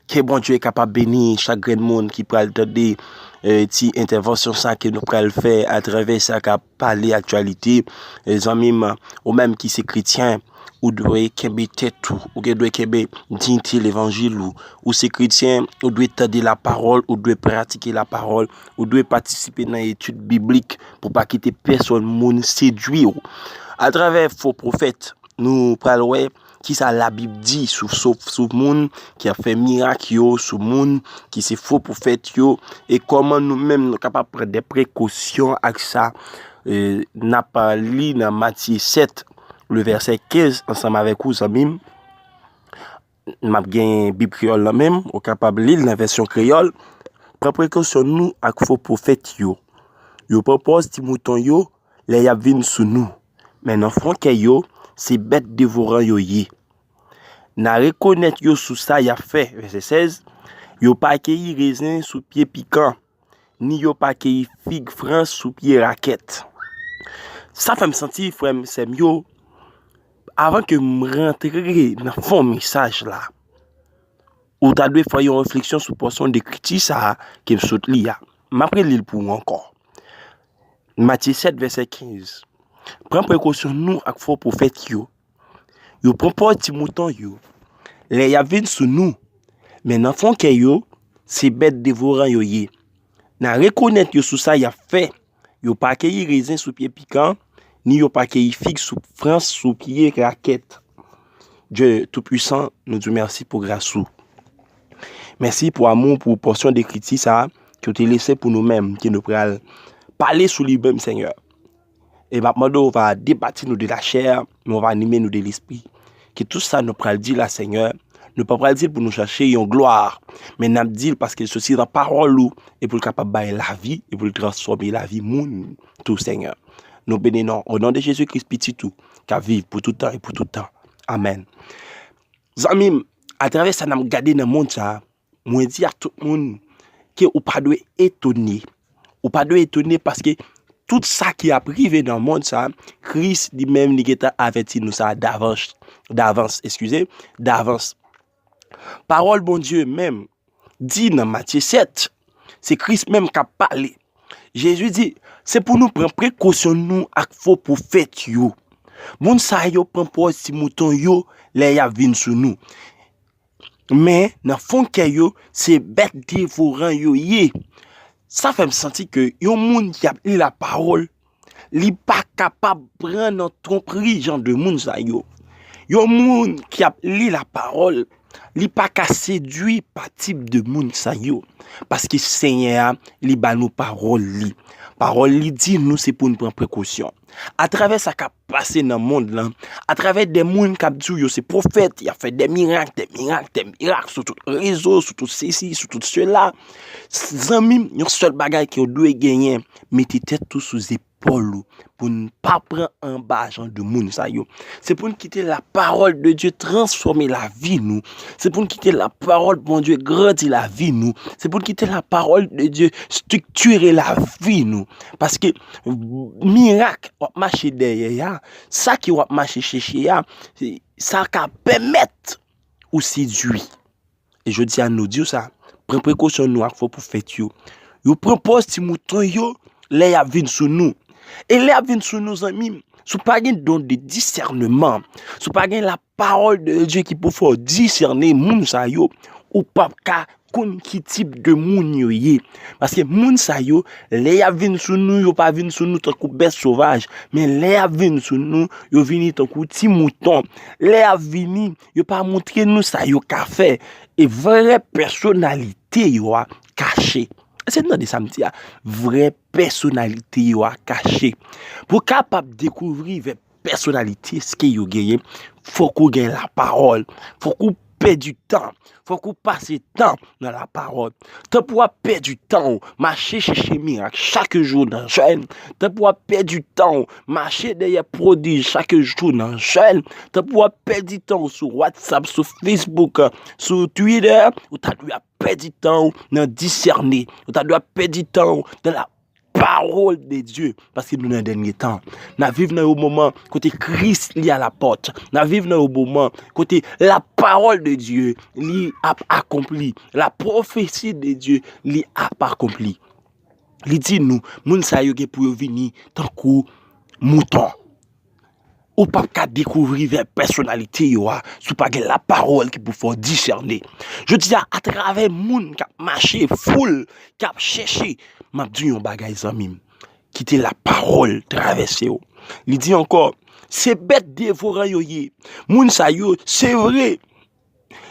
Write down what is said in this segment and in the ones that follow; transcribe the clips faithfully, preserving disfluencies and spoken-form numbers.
Ke Bondye kapab beni chak grenn moun ki pral tande eh, ti entèvansyon sa ke nou pral fè atravè sa k ap pale aktyalite. Eh, zanmi m, ou menm ki se kretyen, ou dwe kenbe tèt ou, ou gen dwe kenbe diyite levanjil ou. Ou se kretyen, ou dwe tande lapawòl, ou dwe pratike lapawòl, ou dwe patisipe nan etid biblik pou pa kite pèsonn moun sedwi w. Atravè fo pwofèt, nou pral wè kisa Labib di sou, sou, sou moun ki ap fè mirak yo, sou moun ki se fo pwofèt yo, e kòman nou menm nou kapab pran de prekosyon ak sa. E, n ap li nan Matye sèt, le vèsè kenz, ansanm avèk ou, zanmi m. M ap gen Bib kreyòl lan menm, ou kapab li l nan vèsyon kreyòl. Pran prekosyon nou ak fo pwofèt yo. Yo pran pòz ti mouton yo lè y ap vin sou nou. Men nan fon kè yo, se bèt devoran yo ye. N a rekonèt yo sou sa y ap fè, vèsè sèz, yo pa keyi rezen sou pye pikan, ni yo pa keyi fig frans sou pye rakèt. Sa fè m santi, frè m, sè m yo, avan ke m rantre nan fon mesaj la, ou ta dwe fè yon refleksyon sou pòsyon dekriti sa a ke m sot li a. M ap reli l pou ou ankò. Matye sèt, vèsè kenz. Pran prekosyon nou ak fo pwofèt yo. Yo pran pòz ti mouton yo lè y ap vin sou nou. Men nan fon kè yo, se bèt devoran yo ye. N a rekonèt yo sou sa y ap fè. Yo pa keyi rezen sou pye pikan, ni yo pa keyi fig sou frans sou pye rakèt. Dye Toupisan, nou di w mèsi pou gras ou. Mèsi pou amou, pou pòsyon dekriti sa a ke w te lese pou nou menm, ke nou pral pale sou li menm, Senyè. E m ap mande w va depati nou de lachè, men w va anime nou de lespri. Ke tout sa nou pral di la, Senyè, nou pa pral di l pou nou chache yon glwa, men n ap di l paske l soti nan pawòl ou, e pou l kapab bay lavi, e pou l transfòme lavi moun tou, Senyè. Nou beni non, o non de Jezi Kris, Pitit ou, k ap viv pou tout tan e pou tout tan. Amèn. Zanmi m, atravè sa n ap gade nan mond sa a, mwen di ak tout moun ke ou pa dwe etone. Ou pa dwe etone paske tout sa ki ap rive nan mond sa a, Kris li menm li gentan avèti nou sa davans, davans, eskize, davans. Pawòl Bondye menm di nan Matye sèt, se Kris menm k ap pale. Jezi di, se pou nou pran prekosyon nou ak fo pwofèt yo. Moun sa yo pran pòz ti mouton yo lè y ap vin sou nou. Men, nan fon kè yo, se bèt devoran yo ye. Sa fè m santi ke yon moun ki ap li lapawòl, li pa kapab pran nan twonpri jan de moun sa yo. Yon moun ki ap li lapawòl, li pa ka sedwi pa tip de moun sa yo. Paske Senyè a, li ba nou pawòl li. Pawòl li di nou se pou n pran prekosyon. Atravè sa k ap pase nan mond lan, atravè de moun k ap di w yo se pwofèt, y ap fè de mirak, de mirak, de mirak sou tout rezo, sou tout sesi, sou tout sela. Zanmi m, yon sèl bagay ke w dwe genyen, mete tèt ou sou zepòl ou pou n pa pran anba jan de moun sa yo. Se pou n kite lapawòl de Dye transfòme lavi nou. Se pou n kite lapawòl Bondye grandi lavi nou. Se pou n kite lapawòl de Dye estriktire lavi nou. Paske mirak w ap mache dèyè a, sa ke w ap mache chèche a, sa ka pèmèt ou sedwi. E jodi a nou di w sa, pran prekosyon nou ak fo pwofèt yo. Yo pran pòz ti mouton yo lè y ap vin sou nou. E lè y ap vin sou nou, zanmi m, si w pa gen don de disèneman, si w pa gen lapawòl de Dye ki pou fè w disène moun sa yo, ou p ap ka konn ki tip de moun yo ye. Paske moun sa yo, lè y ap vin sou nou, yo pa vin sou nou tankou bèt sovaj, men lè y ap vin sou nou, yo vini tankou ti mouton. Lè y ap vini, yo pa montre nou sa yo ka fè. E vrè pèsonalite yo a kache. Èske n tande sa m di a? Vrè pèsonalite yo a kache. Pou w kapab dekouvri vrè pèsonalite, èske yo genyen, fòk ou gen lapawòl. Fòk ou pèdi tan. Fòk ou pase tan nan lapawòl. Tanpri w ap pèdi tan w, mache chèche mirak chak jou nan jèn. Tanpri w ap pèdi tan w, mache dèyè pwodij chak jou nan jèn. Tanpri w ap pèdi tan w sou WhatsApp, sou Facebook, sou Twitter, ou ta dwe ap pèdi tan w nan disène. Ou ta dwe ap pèdi tan w nan la parole de Dieu, paske nou nan dènye tan. N ap viv nan yon moman kote Kris li a la pòt. N ap viv nan yon moman kote la parole de Dieu li ap akonpli. La prophétie de Dieu li ap akonpli. Li di nou, moun sa yo gen pou yo vini tankou mouton. Ou p ap ka dekouvri vrè pèsonalite yo a si w pa gen lapawòl ki pou fè w disène. Jodi a, atravè moun k ap mache, foul k ap chèche, m ap di w yon bagay, zanmi m. Kite lapawòl travèse w. Li di ankò, se bèt devoran yo ye. Moun sa yo, se vre,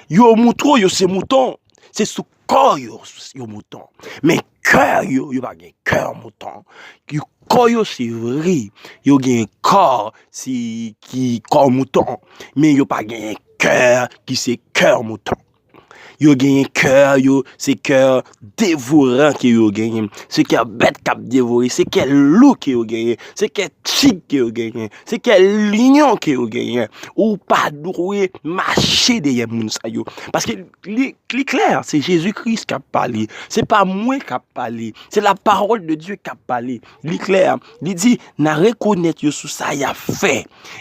yo mouton, yo se mouton. Se sou kò yo, yo mouton. Men kè yo, yo pa gen kè mouton. Yo, kò yo se vre, yo gen kò se ki kò mouton. Men yo pa gen kè ki se kè mouton. Yo genyen kè yo, se kè devoran ke yo genyen. Se kè bèt k ap devore, se kè lou ke yo genyen, se kè tig ke yo genyen, se kè lyon ke yo genyen. Ou pa dwe mache dèyè moun sa yo. Paske li, li klè, se Jezi Kris k ap pale. Se pa mwen k ap pale. Se la parole de Dieu k ap pale. Li klè. Li di, n a rekonèt yo sou sa y ap fè.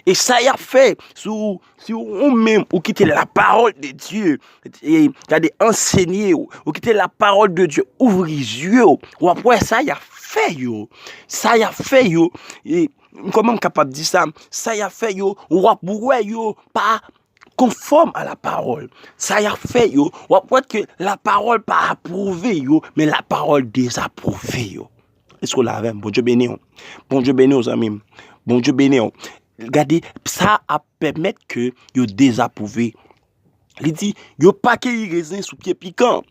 E sa y ap fè, sou, si ou menm ou kite la parole de Dieu, e, gade, ansenye w, ou kite la parole de Dieu ouvri zye w, w ap wè sa y ap fè yo. Sa y ap fè yo, e, kòman m kapab di sa? Sa y ap fè yo, w ap wè yo pa konfòm a la parole. Sa y ap fè yo, w ap wè ke la parole pa apwouve yo, men la parole dezapwouve yo. Èske w la avè m? Bondye beni w. Bondye beni w, zanmi m. Bondye beni w. Gade, sa ap pèmèt ke yo dezapwouve. Li di, yo pa keyi rezen sou pye pikan.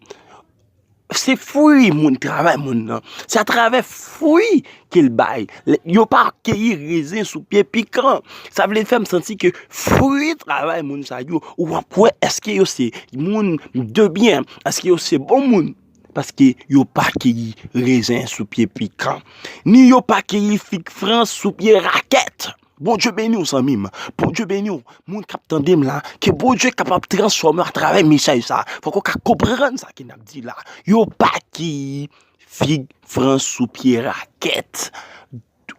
Se fwi moun, travay moun nan. Se atravè fwi ke l bay. Lè, yo pa keyi rezen sou pye pikan. Sa vle fè m santi ke fwi travay moun sa yo, w ap wè èske yo se moun de byen, èske yo se bon moun. Paske yo pa keyi rezen sou pye pikan. Ni yo pa keyi fig frans sou pye rakèt. Bondye beni w, zanmi m. Bondye beni w. Moun k ap tande m la, ke Bondye kapab transfòme w atravè mesaj sa. Fòk ou ka konprann sa ke n ap di la. Yo pa keyi fig frans sou pye rakèt.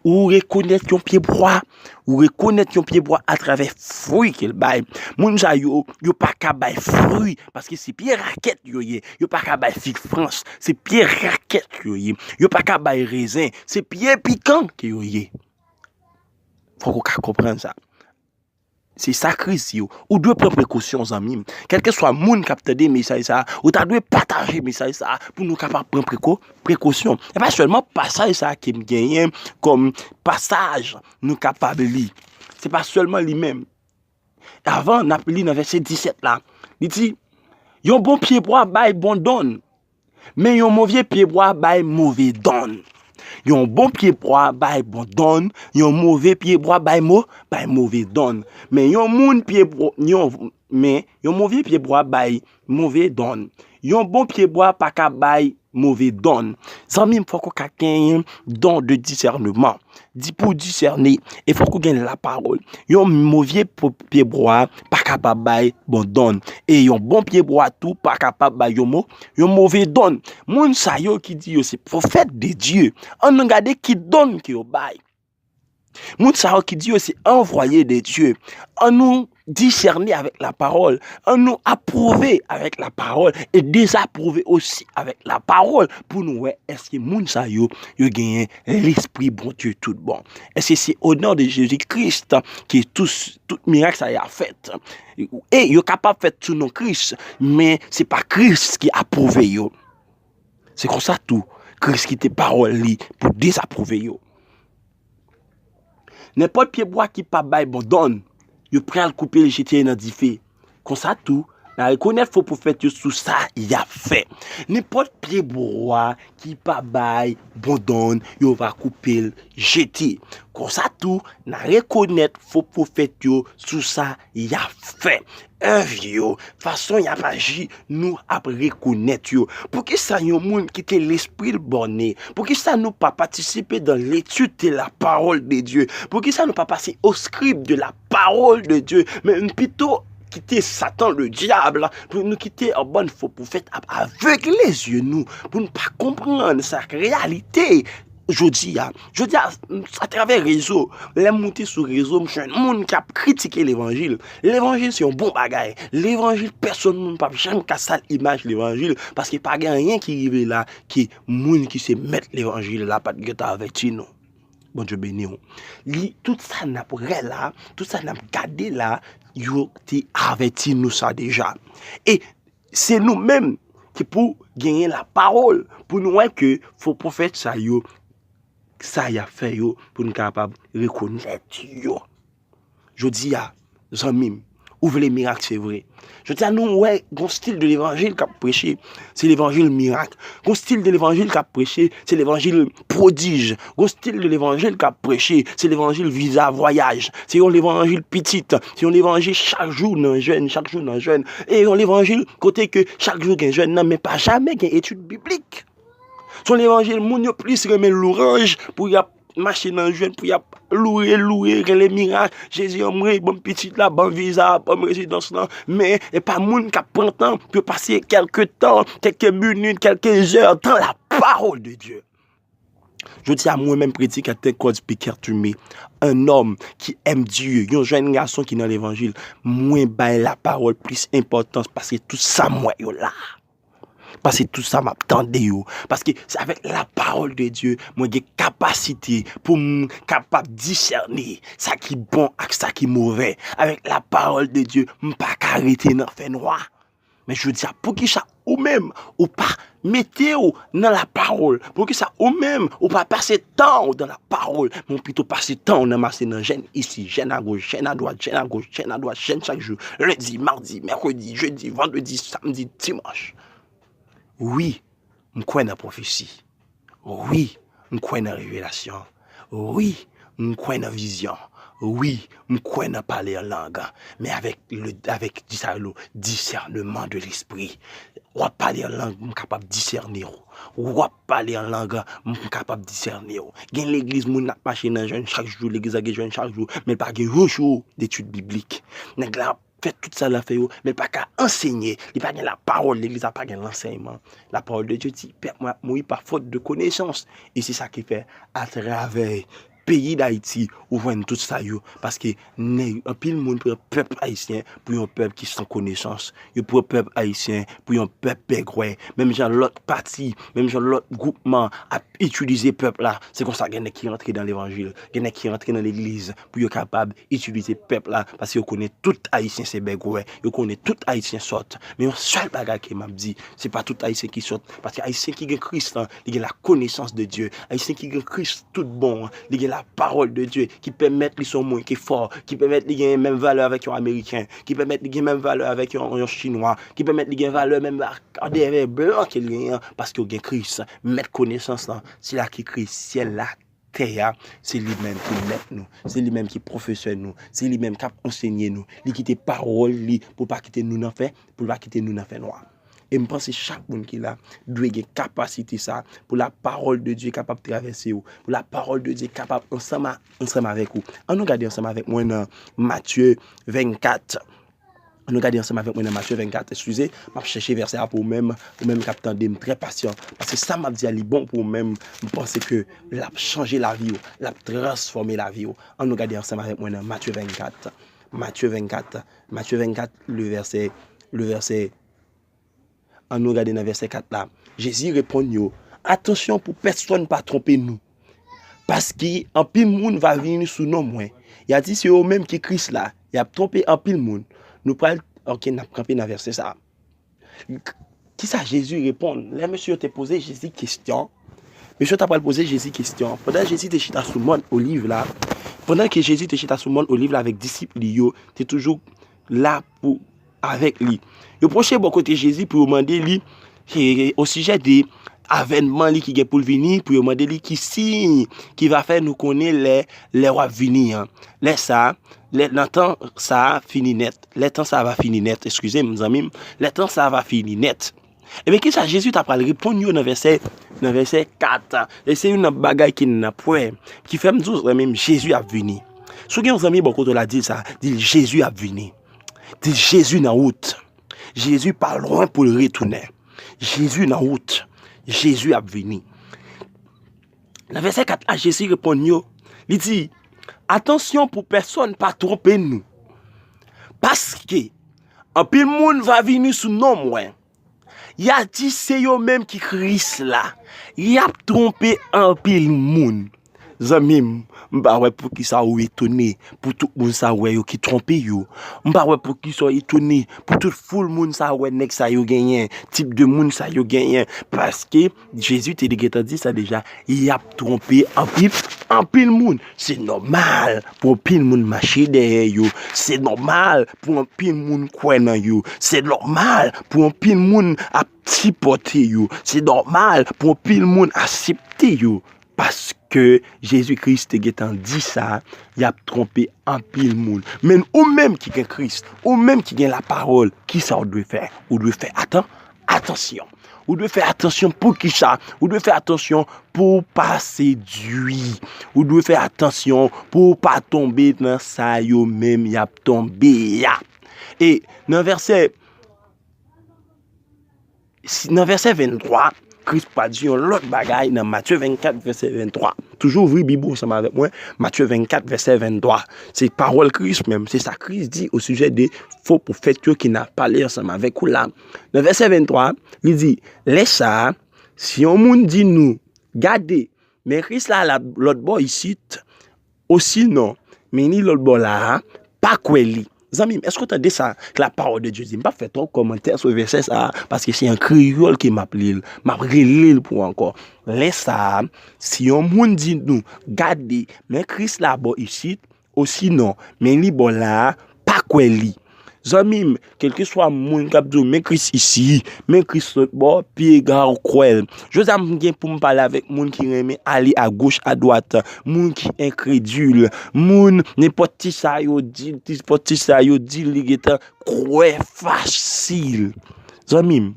Ou rekonèt yon pyebwa, ou rekonèt yon pyebwa atravè fwi ke l bay. Moun sa yo, yo pa ka bay fwi, paske se pye rakèt yo ye. Yo pa ka bay fig frans, se pye rakèt yo ye. Yo pa ka bay rezen, se pye pikan ke yo ye. Fòk ou ka konprann sa. Se sa Kris di yo. Ou dwe pran prekosyon, zanmi m. Kèlkeswa moun k ap tande mesaj sa a, ou ta dwe pataje mesaj sa a pou nou kapab pran preko-, prekosyon. E pa sèlman pasaj sa a ke m genyen kòm pasaj nou kapab li. Se pa sèlman li menm. Avan, n ap li nan vèsè disèt la. Li di, yon bon pyebwa bay bon donn. Men yon move pyebwa bay move donn. Yon bon pyebwa bay bon donn, yon move pyebwa bay mo-, bay move donn. Men yon moun pyebwa, yon, men yon move pyebwa bay move donn. Yon bon pyebwa pa ka bay move donn. Zanmi m, fòk ou ka genyen don de disèneman. Di pou disène, e fòk ou gen lapawòl. Yon move po-, pyebwa pa kapab bay bon donn. E yon bon pyebwa tou pa kapab bay yon mo-, yon move donn. Moun sa yo ki di yo se pwofèt de Dye, ann nou gade ki donn ke yo bay. Moun sa yo ki di yo se anvwaye de Dye, ann nou disène avèk lapawòl. Ann nou apwouve avèk lapawòl e dezapwouve osi avèk lapawòl pou nou wè èske moun sa yo, yo genyen Lespri Bondye tout bon. Èske se o non de Jezi Kris ke tout, tout mirak sa yo ap fèt? E yo kapab fèt sou non Kris, men se pa Kris ki apwouve yo. Se konsa tou, Kris kite pawòl li pou dezapwouve yo. Nenpòt pyebwa ki pa bay bon donn, yo pral koupe l jete nan dife. Konsa tou, n a rekonèt fo pwofèt yo sou sa y ap fè. Nenpòt pyebwa ki pa bay bon donn, yo va koupe l jete. Konsa tou, n a rekonèt fo pwofèt yo sou sa y ap fè. Èv yo, fason y ap aji, nou ap rekonèt yo. Poukisa yon moun kite lespri l bòne? Poukisa nou pa patisipe dans l'étude de la parole de Dieu? Poukisa nou pa pase au scribe de la parole de Dieu? Men pito kite Satan le diable pou nou kite yon bann fo pwofèt ap avegle zye nou, pou nou pa konprann sa k reyalite jodi a. Jodi a, atravè rezo, lè m moute sou rezo, m jwenn moun k ap kritike levanjil. Levanjil se yon bon bagay. Levanjil, pèsonn moun p ap janm ka sal imaj levanjil, paske pa gen anyen ki rive la ke moun ki se mèt levanjil la pa t gentan avèti nou. Bondye beni w. Li, tout sa n ap wè la, tout sa n ap gade la, yo te avèti nou sa deja. E se nou menm ki pou genyen lapawòl pou nou wè ke fo pwofèt sa yo, sa y ap fè yo, pou nou kapab rekonèt yo. Jodi a, zanmi m, ou vle mirak, se vre. Jodi a, nou wè gon stil de levanjil k ap preche, se levanjil mirak. Gon stil de levanjil k ap preche, se levanjil pwodij. Gon stil de levanjil k ap preche, se levanjil viza vwayaj. Se yon levanjil pitit. Se yon levanjil chak jou nan jèn, chak jou nan jèn. E yon levanjil kote ke chak jou gen jèn nan, men pa jamè gen etid biblik. Se yon levanjil moun yo plis renmen louranj pou y ap mache nan jèn, pou y ap loure, loure, rele mirak. Jezi anmwe, ban m pitit la, ban m viza, ban m rezidans lan. Men, e pa moun k ap pran tan pou yo pase kèlke tan, kèlke minit, kèlke zè, dans la parole de Dieu. Jodi a, mwen menm predikatè Cosby Kertumé, un homme qui aime Dieu, yon jèn gason ki nan levanjil, mwen bay lapawòl plis enpòtans pase tout sa m wè yo la. Pase tout sa m ap tande yo. Paske se avèk lapawòl de Dye, mwen gen kapasite pou m kapab disène sa ki bon ak sa ki movè. Avèk lapawòl de Dye, m pa ka rete nan fènwa. Men jodi a, poukisa ou menm, ou pa mete w nan lapawòl? Poukisa ou menm, ou pa pase tan w nan lapawòl? Men w pito pase tan w nan mache nan jèn isi, jèn agoch, jèn adwat, jèn agoch, jèn adwat, jèn chak jou. Lendi, madi, mèkredi, jedi, vandredi, samdi, dimanch. Wi, m kwè nan pwofesi. Wi, m kwè nan revelasyon. Wi, m kwè nan vizyon. Wi, m kwè nan pale an lang. Men avèk le, avèk, di sa yo, disèneman de lespri. W ap pale an lang, m kapab disène w. W ap pale an lang, m kapab disène w. Gen legliz, moun ap mache nan jèn chak jou, legliz la gen jèn chak jou, men pa gen yon jou detid biblik. Nèg la ap fè tout sa l ap fè yo, men l pa ka ansenye. Li pa gen lapawòl, legliz la pa gen lansèyman. Lapawòl de Dye di, pèp mwen ap mouri pa fòt de konesans. E se sa ki fè, atravè peyi Dayiti, ou jwenn tout sa yo. Paske nèg, anpil moun pran pèp ayisyen pou yon pèp ki san konesans. Yo pran pèp ayisyen pou yon pèp bègwè. Menm jan lòt pati, menm jan lòt gwoupman ap itilize pèp la, se konsa gen nèg ki rantre nan levanjil, gen nèg ki rantre nan legliz pou yo kapab itilize pèp la, paske yo konnen tout ayisyen se bègwè, yo konnen tout ayisyen sòt. Men yon sèl bagay ke m ap di, se pa tout ayisyen ki sòt, paske ayisyen ki gen Kris lan, li gen lakonesans de Dye. Ayisyen ki gen Kris tout bon an, li gen lapawòl de Dye ki pèmèt li se yon moun ki fò, ki pèmèt li gen menm valè avèk yon Ameriken, ki pèmèt li gen menm valè avèk yon, yon Chinwa, ki pèmèt li gen valè menm ak andevè blan ke l genyen an, paske w gen Kris. Mèt konesans lan, sila ki kreye syèl la, tè a, se li menm ki mèt nou, se li menm ki pwofesè nou, se li menm k ap ansenye nou. Li kite pawòl li pou l pa kite nou nan fè, pou l pa kite nou nan fènwa. E m panse chak moun ki la dwe gen kapasite sa pou lapawòl de Dye kapab travèse w, pou lapawòl de Dye kapab ansanm a, ansanm avèk ou. Ann nou gade ansanm avèk mwen nan Matye vennkat. Ann nou gade ansanm avèk mwen nan Matye vennkat. Eskize, m ap chèche vèsè a pou ou menm, ou menm k ap tande m trè pasyan. Paske sa m ap di a, li bon pou ou menm. M panse ke l ap chanje lavi w, l ap transfòme lavi w. Ann nou gade ansanm avèk mwen nan Matye vennkat. Matye vennkat. Matye vennkat, le vèsè, le vèsè Ann nou gade nan vèsè kat la. Jezi reponn yo, atansyon pou pèsonn pa twonpe nou. Paske anpil moun va vini sou non mwen. Y a di se yo menm ki Kris la. Y ap twonpe anpil moun. Nou pral, oke, n ap kanpe nan vèsè sa. K-, kisa Jezi reponn? Lè mesye yo te poze Jezi kesyon, mesye yo ta pral poze Jezi kesyon. Pandan Jezi te chita sou mòn Oliv la, pandan ke Jezi te chita sou mòn Oliv la avèk disip li yo, te toujou la pou, avèk li. Yo pwoche bò kote Jezi pou yo mande li, e, osijè de avènman li ki gen pou l vini, pou yo mande li ki siy ki va fè nou konnen lè, lè w ap vini an. Lè sa, lè, nan tan sa a fini nèt. Lè tan sa a va fini nèt, eskize m, zanmi m. Lè tan sa a va fini nèt. Ebyen, kisa Jezi ta pral reponn yo nan vèsè, nan vèsè kat? E se youn nan bagay ke n ap wè, ki fè m di w, zanmi m, Jezi ap vini. Si w gen yon zanmi bò kote w la, di l sa, di l, Jezi ap vini. Di l, Jezi nan wout. Jezi pa lwen pou l retounen. Jezi nan wout. Jezi ap vini. Nan vèsè kat la, Jezi reponn yo, li di, atansyon pou pèsonn pa twonpe nou. Paske anpil moun va vini sou non mwen. Y a di se yo menm ki Kris la. Y ap twonpe anpil moun. Zanmi m, m pa wè poukisa ou etone pou tout moun sa wè yo ki twonpe yo. M pa wè poukisa w etone pou tout foul moun sa wè nèg sa yo genyen, tip de moun sa yo genyen. Paske Jezi te gentan di sa deja, y ap twonpe anpil, anpil moun. Se nòmal pou anpil moun mache dèyè yo. Se nòmal pou anpil moun kwè nan yo. Se nòmal pou anpil moun ap sipòte yo. Se nòmal pou anpil moun aksepte yo. Paske Jezi Kris te gentan di sa, y ap twonpe anpil moun. Men ou menm ki gen Kris, ou menm ki gen lapawòl, kisa w dwe fè? Ou dwe fè atan-, atansyon. Ou dwe fè atansyon pou kisa? Ou dwe fè atansyon pou w pa sedui. Ou dwe fè atansyon pou w pa tonbe nan sa yo menm y ap tonbe a. E nan vèsè Si, nan vèsè venntwa, Kris pral di yon lòt bagay nan Matye vennkat, vèsè venntwa. Toujou ouvri Bib ou ansanm avèk mwen, Matye vennkat, vèsè venntwa. Se pawòl Kris menm, se sa Kris di osijè de fo pwofèt yo ki n ap pale ansanm avèk ou la. Nan vèsè venntwa, li di, lè sa a, si yon moun di nou, gade, men Kris la, la lòt bò isit, osinon, men li lòt bò la a, pa kwè li. Zanmi m, èske w tande sa ke la parole de Dieu di? M p ap fè twòp kòmantè sou vèsè sa a, paske se an kreyòl ke m ap li l. M ap rele l pou ankò. Lè sa a, si yon moun di nou, gade, men Kris la bò isit, osinon, men li bò la a, pa kwè li. Zanmi m, kèlkeswa moun k ap di w, men Kris isi, men Kris lòt bò, piga w kwè l. Jodi a, m gen pou m pale avèk moun ki renmen ale agoch, adwat, moun ki enkredil, moun, nenpòt ti sa yo di, nenpòt ti sa yo di, li gentan kwè fasil. Zanmi m,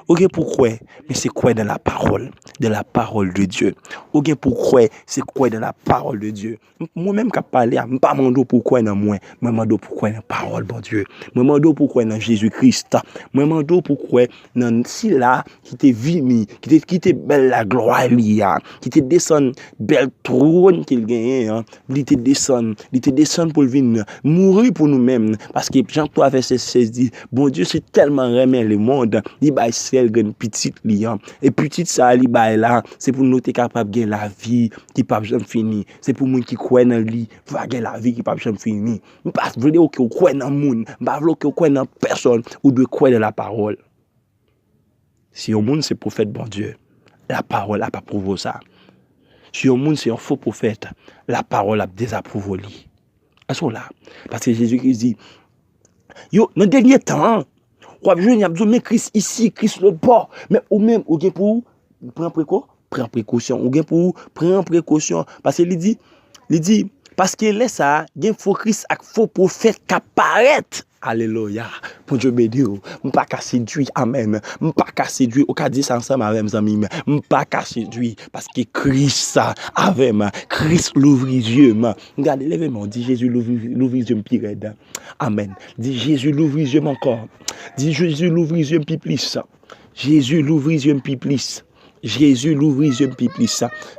ou gen pou kwè, men se kwè dans la parole, dans la parole de Dieu. Ou gen pou kwè, se kwè dans la parole de Dieu. M-, mwen menm k ap pale a, m pa mande w pou w kwè nan mwen, mwen mande w pou w kwè nan pawòl Bondye. Mwen mande w pou w kwè nan Jezi Kris. Mwen mande w pou w kwè nan sila ki te vini, ki te kite bèl laglwa li a, ki te desann bèl twòn ke l genyen an, li te desann, li te desann pou l vin mouri pou nou menm, paske Jan twa vèsè sèz di, Bondye si tèlman renmen lemonn, li bay sèl grenn pitit li an. E pitit sa a li bay la, se pou nou te kapab gen lavi ki p ap janm fini. Se pou moun ki kwè nan li va gen lavi ki p ap janm fini. M pa vle ke w kwè nan moun. M pa vle ke w kwè nan pèsòn. Ou dwe kwè nan lapawòl. Si yon moun se pwofèt Bondye, lapawòl ap apwouve w sa. Si yon moun se yon fo pwofèt, lapawòl ap dezapwouve w li. Èske w la? Paske Jezi Kris di, yo, nan dènye tan an, w ap jwenn y ap di w, men Kris isi, Kris lòt bò. Men ou menm, ou gen pou w pran preko-, pran prekosyon. Ou gen pou w pran prekosyon. Paske li di, li di, paske lè sa a, gen fo Kris ak fo pwofèt k ap parèt. Alelouya. Bondye beni w. M pa ka sedui. Amèn. M pa ka sedui. Ou ka di sa ansanm avè m, zanmi m. M pa ka sedui. Paske Kris avè m. Kris louvri zye m. Gade, leve men w. Di, Jezi, louvri, louvri zye m pi rèd. Amèn. Di, Jezi, louvri zye m ankò. Di, Jezi, louvri zye m pi plis. Jezi, louvri zye m pi plis. Jezi, louvri zye m pi plis.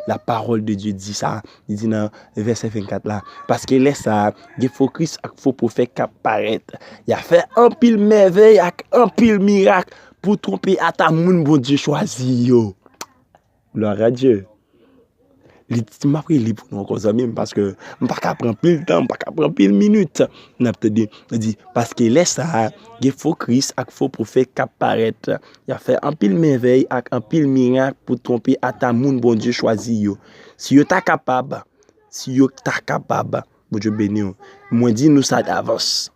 La parole de Dieu di sa. Li di nan vèsè vennkat la. Paske lè sa a, gen fo Kris ak fo pwofèt k ap parèt. Y ap fè anpil mèvèy ak anpil mirak pou twonpe ata moun Bondye chwazi yo. Gloire à Dieu. Li di, m ap reli pou nou ankò, zanmi m, paske m pa ka pran pil tan, m pa ka pran pil minit. N ap tande, li di, paske lè sa a, gen fo Kris ak fo pwofèt k ap parèt. Y ap fè anpil mèvèy ak anpil mirak pou twonpe ata moun Bondye chwazi yo. Si yo ta kapab, si yo ta kapab, Bondye beni w. Mwen di nou sa davans.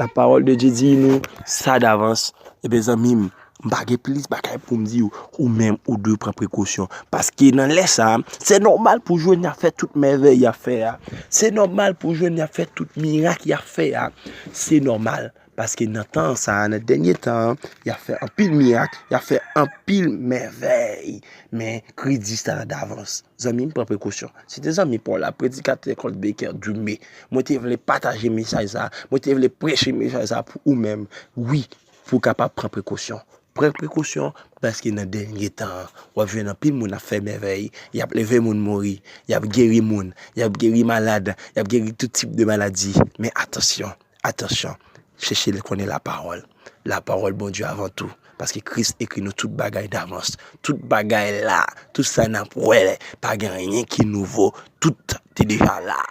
La parole de Dieu di nou sa davans. Ebyen, zanmi m, m pa gen plis bagay pou m di w. Ou menm, ou dwe pran prekosyon. Paske nan lè sa a, se nòmal pou jwenn y ap fè tout mèvèy y ap fè a. Se nòmal pou jwenn y ap fè tout mirak y ap fè a. Se nòmal. Paske nan tan sa a, nan dènye tan an, y ap fè anpil mirak, y ap fè anpil mèvèy. Men, Kris di sa davans. Zanmi m, pran prekosyon. Se te zanmi pa w la, predikatè Kòt Baker Dumé. Mwen te vle pataje mesaj sa a. Mwen te vle preche mesaj sa a pou ou menm. Wi, pou w kapab pran prekosyon. Pran prekosyon, paske nan dènye tan an, w ap jwenn anpil moun ap fè mèvèy, y ap leve moun mouri, y ap geri moun, y ap geri malad, y ap geri tout tip de maladi. Men atansyon, atansyon, chèche konnen lapawòl. Lapawòl Bondye avan tou, paske Kris ekri nou tout bagay davans. Tout bagay la, tout sa n ap wè, pa gen anyen ki nouvo, tout te deja la.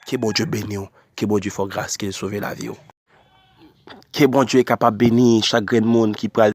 Ke Bondye beni w, ke Bondye fè w gras, ke l sove lavi w. Ke Bondye kapab beni chak grenn moun ki pral